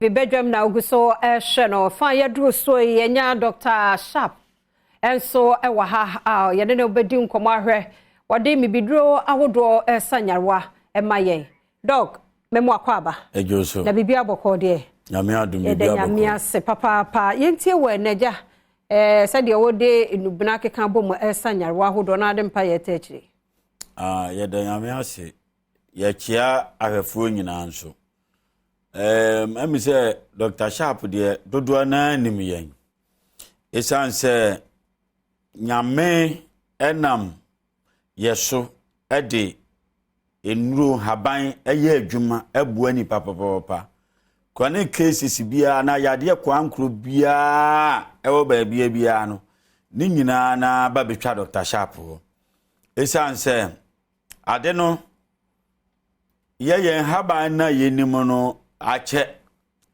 Badwam na ogu so ɛhwɛ no fa yɛduru so yi, yɛnya Dr Sharp nso wɔ ha a yɛne no bɛdi nkɔmmɔ ahwɛ wɔde mibiduro ahodoɔ ɛsa nyarewa ɛma yɛn. Doc, mɛmu akɔ aba. Ɛdwo so. Na biribi abɔkɔ deɛ? Nyame adom. Yɛda biribi Nyame abɔkɔ. Ase papaapa. Yɛntie wɔ ɛnɛgya sɛdeɛ wode nnubena keka bɔ mu ɛsa nyarewa ahodoɔ na ade mpa yɛ tɛ akyire. Ah, yɛda Nyame ase, yɛkyea ahwɛfoɔ nyinaa nso. Ɛmi sɛ Dr Sharp deɛ, dodoɔ naa nim yɛn, ɛsiane sɛ Nyame ɛnam yɛ so ɛde nnuro haban ɛyɛ adwuma ɛboa nipa papapapa. Chronic cases biara na yadeɛ kwankoro biara ɛwɔ baabia biara no ne nyinaa na ba bɛtwa Dr Sharp hɔ, ɛsiane sɛ ade no yɛ yɛn haban na yɛnim no akyɛ.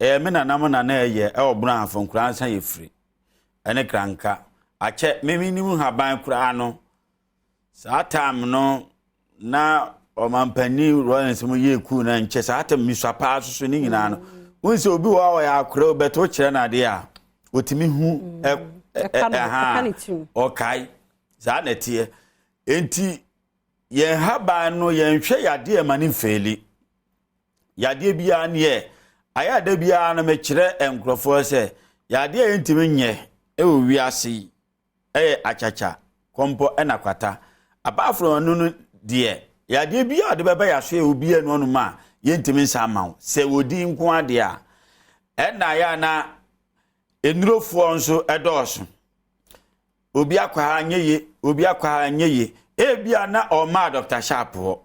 Ɛyɛ me nanam na na ɛyɛ ɛwɔ Bono Ahafo nkoraa nsa yɛ firi ɛne kranka akyɛ. Mimi nim haban koraa no, saa time no na ɔmampanin Rawlings mu yɛ kuu na nkyɛ saa time misua paa soso ne nyinaa no. Wohu sɛ obi wɔ hɔ a ɔyɛ akora, bɛtɛ wokyerɛ no adeɛ a ɔtumi hu Ɛka no- ɛha. Ɛka ne tirim. Ɔkae saa na ɛteɛ. Enti yɛn haban no, yɛnhwɛ yadeɛ ma ne mfeeli yadeɛ biara neɛ ayɛ ada biara no. Mekyerɛ nkurɔfoɔ sɛ yadeɛ a yɛntumi nyɛ ɛwɔ wiase yi ɛyɛ akyakya, kɔmpɔ ɛna kwata. Apart from ɛno no deɛ, yadeɛ biara a ɔde bɛba yɛaso yɛ obiara no ɔnom a yɛntumi nsa ama wo sɛ wɔdi nko adeɛ a ɛna ayɛ ana. Nnurofoɔ nso ɛdɔɔso, obi akɔ ha nyɛ ye, obi akɔ ha nyɛ ye. Ebia na ɔmaa Dr Sharp hɔ,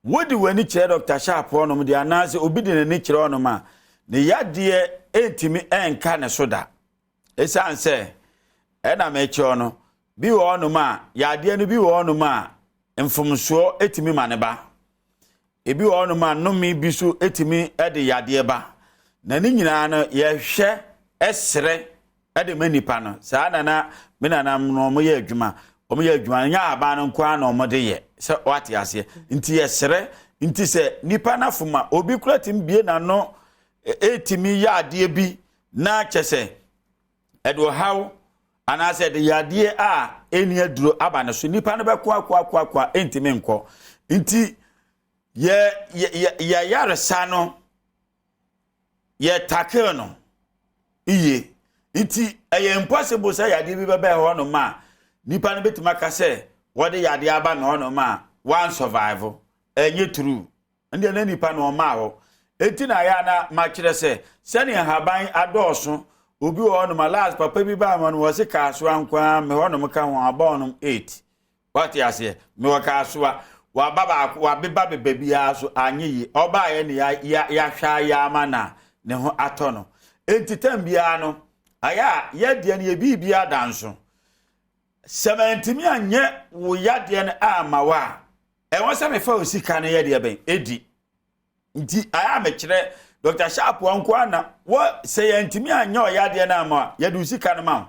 wodi w'ani kyerɛ Dr Sharp hɔnom deɛ, anaasɛ obi de n'ani kyerɛ hɔnom a, ne yadeɛ ɛntumi ɛnka ne so da, ɛsiane sɛ ɛna mekyerɛ no bi wɔ hɔnom a yadeɛ no bi wɔ hɔnom a mfomsoɔ ɛtumi ma ne ba, ebi wɔ hɔnom a nnome bi so ɛtumi ɛde yadeɛ ba, na ne nyinaa no yɛhwɛ ɛsrɛ ɛde ma nipa no. Saa nana me nanam no, ɔmo yɛ adwuma, ɔmo yɛ adwuma no nyɛ aban no nko ara na ɔmo de yɛ sɛ wate aseɛ. Nti yɛsrɛ, nti sɛ nipa n'afom a obi kura tumi bie n'ano ɛtumi yɛ adeɛ bi na kyɛ sɛ ɛde ɔhaw anaasɛ ɛde yadeɛ a ɛni aduro aba ne so, nipa no bɛko ako ako ako a ɛntumi nkɔ. Nti yɛ yɛ yɛ yɛyaresa no, yɛ tackle no iye. Nti ɛyɛ impossible sɛ yadeɛ bi bɛbɛɛ hɔnom a nipa no bɛtumi aka sɛ wɔde yadeɛ aba no hɔnom a one survive. Ɛnyɛ true. Ndeɛ na nipa no ɔmaa hɔ. Eti na ayɛ ana makyerɛ sɛ sɛnea haban adɔɔso, obi wɔ hɔnom a last papa bi baa ma no, wɔsi kaasoa nkoa me hɔnom ka ho aba hɔnom eight. Wate aseɛ? Mewɔ kaasoa waba baako, wabeba beba biara so anyɛ yie. Ɔbaayɛ ne ya ya yahwɛ ayɛ ama na ne ho atɔ no. Enti tam biara no ayɛ a yɛdeɛ no yɛ biribi ada nso sɛ mantumi anyɛ wo yadeɛ no ama wo a, ɛwɔ sɛ mefa wo sika no yɛdeɛ bɛn ɛdi. Nti ayɛ a mekyerɛ Dr Sharp nko ana wɔ sɛ yɛntumi anyɛ ɔyadeɛ no ama a, yɛde wo sika no ma wo.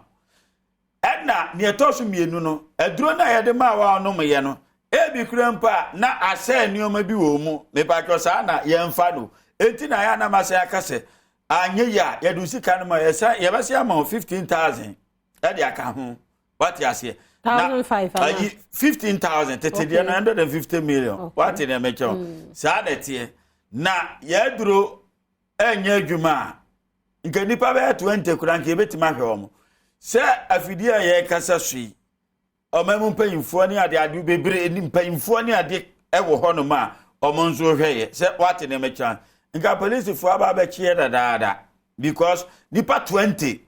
Ɛna nea ɛtɔ so mmienu no, aduro no a yɛde maa wa ɔnomyɛ no, ebi kura mpo a na asɛ nneɛma bi wɔ mu mepatwɔ saa na yɛmfa no. Enti na ayɛ anam asɛ aka sɛ anyɛ yi a, yɛde wo sika no ma yɛsɛ yɛbɛsɛ ama wo 15,000 ɛde aka ho. Wate aseɛ? 1,500 anaa? Ayi, 15,000 tete deɛ no, 150 million. Wate deɛ mɛkyɛw saa na ɛteɛ. Na yɛaduro ɛnyɛ adwuma a, nka nipa bɛyɛ 20 kora nka yɛbɛtumi ahwɛ wɔn sɛ afidie a yɛrekasa so yi. Ɔman mu mpanyinfoɔ ne ade ade bebree ne mpanyinfoɔ ne ade ɛwɔ hɔnom a ɔmo nso hwɛ yɛ sɛ wate ne mɛkyɛn nka polisifoɔ aba abɛkyeɛ dadaada, because nipa 20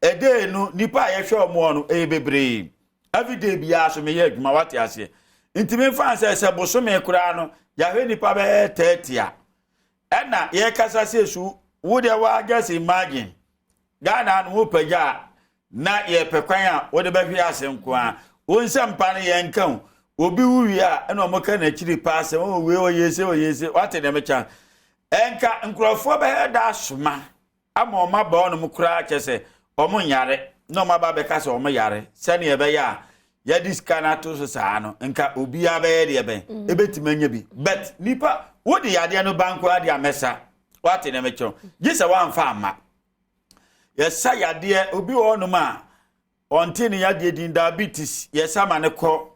ɛdee no, nipa a yɛhwɛ ɔmo no ɛyɛ bebree. Everyday biara so meyɛ adwuma, wate aseɛ? Nti memfa sɛ bosome koraa no yɛahwɛ nipa bɛyɛ 30 a ɛna yɛkasa sɛ su wo deɛ waa, just imagine Ghana no wo pagya a na yɛpɛ kwan a wode bɛhwe ase nko a wo nsɛm pa no yɛnka o. Obi wo wie a ɛna ɔmo ka n'akyiri paa sɛ ɔwɔ wei, ɔyɛ se, ɔyɛ se. Wate deɛ mekyɛ? Ɛnka nkurɔfoɔ bɛyɛ da asoma ama ɔmo aba hɔnom koraa kyɛ sɛ ɔmo nyare na ɔmo aba bɛka sɛ ɔmo yare, sɛnea ɛbɛyɛ a yɛde sika no ato so saa no, nka obiara bɛyɛ deɛ bɛn ebɛtumi anya bi. But nipa wode yadeɛ no ba nko adeɛ amɛsa. Wate ne mekyerɛ? Gye sɛ woamfa amma. Yɛsa yadeɛ. Obi wɔ hɔnom a ɔnte ne yadeɛ din, diabetes, yɛsa ma ne kɔ,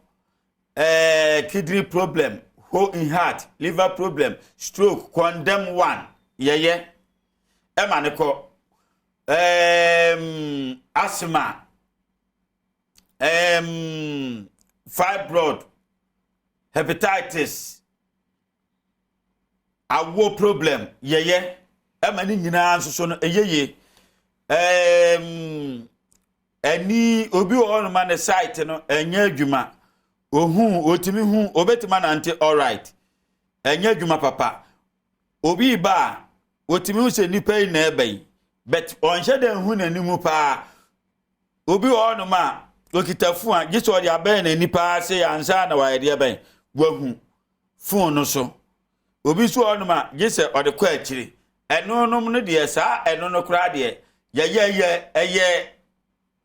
kidney problem, hole in heart, liver problem, stroke, condemn one, yɛyɛ ɛma ne kɔ, asthma, fibroid, hepatitis, awo problem, yɛyɛ ɛma ne nyinaa nso so no ɛyɛ yie. Ɛni obi wɔ hɔnom a ne sight no ɛnyɛ adwuma, ohun otumi hu, obetumi anante alright, ɛnyɛ adwuma papa. Obi ba a, otumi hu sɛ nipa yi na ɛba yi, but ɔnhyɛ dɛ nhu n'anim paa. Obi wɔ hɔnom a okita phone a, gye sɛ ɔde abɛn n'ani paa sɛ ansa na wayɛ deɛ bɛn wahu phone no so. Obi nso wɔ hɔnom a gye sɛ ɔde kɔ akyire. Ɛno nom no deɛ, saa ɛno no koraa deɛ, yɛyɛ yɛ ɛyɛ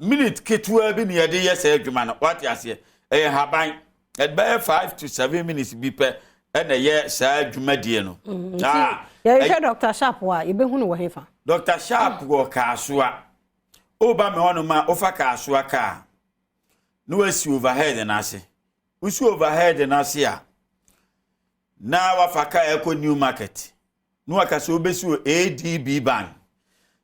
minute ketewa bi na yɛde yɛ saa adwuma no. Wate aseɛ? Ɛyɛ haban, ɛbɛyɛ 5 to 7 minutes bi pɛ ɛna ɛyɛ saa dwumadie no. Ah, yɛhwɛ Dr Sharp a, yɛbɛhu no wɔ hefa? Dr Sharp wɔ Kaasoa. Woba me hɔnom a, wofa Kaasoa kaa na wasi overhead n'ase. Wosi overhead n'ase a, na wafa kaa ɛkɔ New Market na waka sɛ wobɛsi wɔ ADB Bank.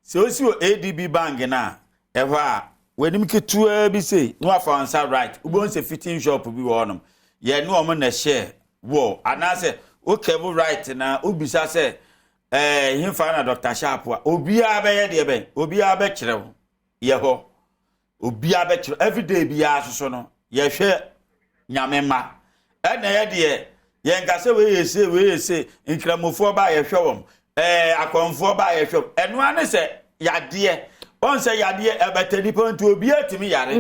Sɛ wosi wɔ ADB Bank no a, ɛhɔ a w'anim ketewaa bi sei na wafa wɔn nsa right, wobɛhu sɛ fitting shop bi wɔ hɔnom. Yɛne wɔn na ɛhyɛ wɔ, anaasɛ wokɛbo right na wobisa sɛ hemfa na Dr Sharp a, obiara bɛyɛ deɛ bɛn, obiara bɛkyerɛ wo yɛ hɔ, obiara bɛkyerɛ. Everyday biara soso no, yɛhwɛ Nyame ma ɛna yɛ deɛ yɛn kasa. Wei yɛ se, wei yɛ se, nkramofoɔ ba yɛhwɛ wɔn, akɔnfoɔ ba yɛhwɛ wɔn. Ɛnoa ne sɛ yadeɛ wɔn sɛ yadeɛ ɛbɛtɛ nipa, nti obiara tumi yare.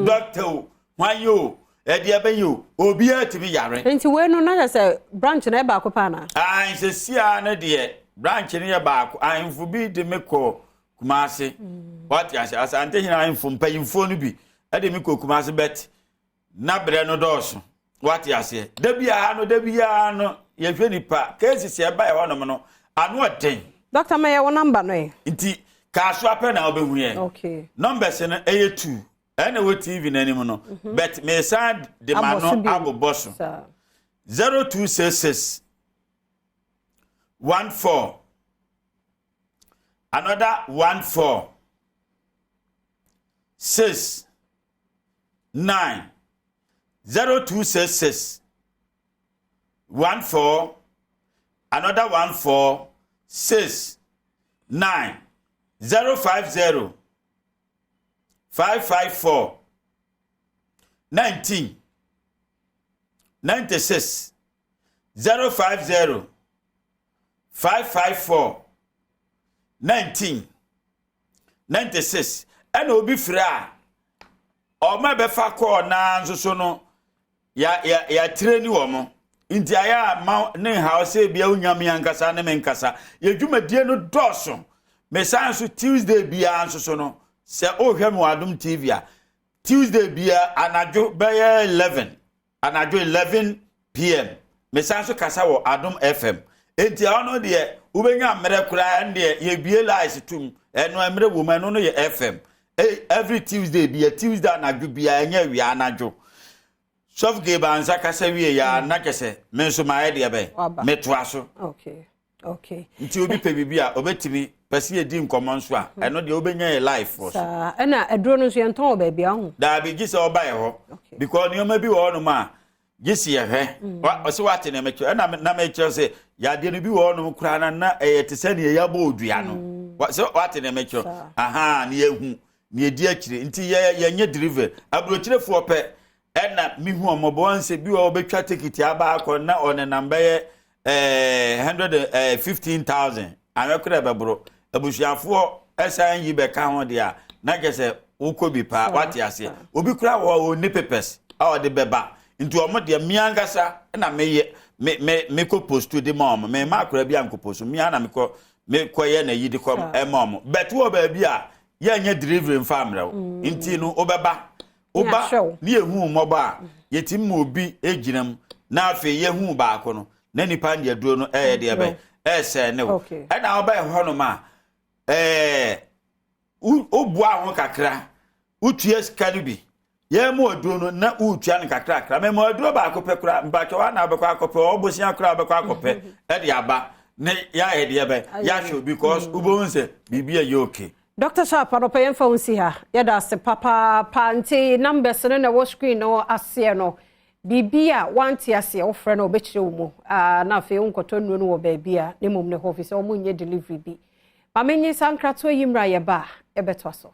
Doctor o, hwan yi o, ɛdeɛ bɛyi o, obiara tumi yare. Nti wei no na yɛ sɛ branch na ɛbaako paa na? Nsɛsia no deɛ, branch no yɛ baako. Ahemfo bi de me kɔ Kumase, wate ase? Asante hene ahemfo mpanyimfoɔ no bi ɛde me kɔ Kumase, but na berɛ no dɔɔso, wate aseɛ? Da biara no, da biara no, yɛhwɛ nipa cases ɛba yɛ hɔnom no ano ɔden. Doctor, mɛyɛ wo number no ɛ. Nti Kaaso apɛ na wobɛhu yɛn. Numbers no ɛyɛ two, ɛna ɛwɔ TV n'anim no, but mesan de ma Abɔ so no bio. Abobɔ so. Saa. 0266 14 another 14 6 9, 0266 14 another 14 6 9, 050 554 19 96, 050 554 19 96. Ɛna obi frɛ a, ɔma bɛfa kɔɔ naa nso so no, ya ya yɛatire ni wɔ mo, nti ayɛ a ma ne nhaw sɛ bia wonya me ankasa ne me nkasa. Yɛ dwumadie no dɔɔso. Mesan so Tuesday biara nso so no, sɛ wohwɛ me wɔ Adom TV a, Tuesday biara anadwo bɛyɛ 11, anadwo 11 p.m., mesan so kasa wɔ Adom FM. Enti ɛhɔ no deɛ, wobɛnya mmerɛ koraa. Ɛno deɛ, yɛbie lines tum. Ɛno mmerɛ wɔ mu. Ɛno no yɛ FM. Every Tuesday bia, Tuesday anadwo biara, ɛnyɛ awia, anadwo. Sɔfo Gabe ansa kasa wie ya na kyɛ sɛ me nso maayɛ deɛ bɛn. Waba. Metoa so. Nti obi pɛ biribi a, obɛtumi pɛ sɛ yɛdi nkɔmmɔ nso a, ɛno deɛ wobɛnya yɛ live wɔ so. Saa ɛna aduro no nso yɛntɔn wɔ baabi aho? Daabi, gye sɛ ɔba yɛ hɔ because nneɛma bi wɔ hɔnom a gye si yɛhwɛ. Ɔsɛ wate nea mekyerɛ ɛna na mekyerɛ sɛ yadeɛ no bi wɔ hɔnom koraa na ɛyɛ te sɛ nea yɛabɔ odua no. Sɛ wate nea mekyerɛ? Aha, ne yɛhu ne yɛdi akyire, nti yɛ yɛnyɛ delivery. Aburokyerefoɔ pɛ ɛna mihu ɔmɔbɔ wɔn sɛ bi wɔ wɔbɛtwa ticket aba akɔ na ɔnenam bɛyɛ 115,000 ahwɛ koraa ɛbɛboro. Abusuafoɔ ɛsan yi bɛka ho deɛ a, na kyerɛ sɛ wokɔ bi paa. Wate aseɛ? Obi koraa wɔ ɔni papers a ɔde bɛba, nti ɔmo deɛ, mmea ankasa ɛna meyɛ me me mekɔ post de ma ɔmo. Me ma akora bi ankɔ post, mmea na mekɔ mekɔ yɛ na yi de kɔ ɛma ɔmo. But wɔ baabi a yɛnyɛ delivery mfa mmerɛw, nti no wobɛba, woba Yɛahwɛ wo. Ne yɛhu mmɔbɔ a, yɛtumi ma obi gyina mu na afei yɛhu baako no na nipa no deɛ duro no ɛyɛ deɛ bɛn. Ɛsɛ ne wo ɛna wobɛyɛ hɔnom a, woboa ho kakra, wotua sika no bi, yɛn mu aduro no na wotua no kakrakra. Mɛma aduro baako pɛ koraa, mpatwɛ wa na wobɛkɔ akɔpɛ, ɔbosia koraa wobɛkɔ akɔpɛ ɛde aba ne yɛayɛ deɛ bɛ yɛahwɛ, because wobɛhu sɛ biribi a yɛ okay. Dr Sharp, anɔpɛ yɛmfa wo nsi ha. Yɛda ase papaapa. Nti numbers no na ɛwɔ screen no aseɛ no, biribi a wante aseɛ, wofrɛ no, wobɛkyerɛ wo mu. Ah, na afei wonkɔtɔ nnuro no wɔ baabi a ne mmom ne hɔ fi sɛ ɔmo nyɛ delivery bi. Ma menyi saa nkratoɔ yi mmra, yɛba a yɛbɛtoa so.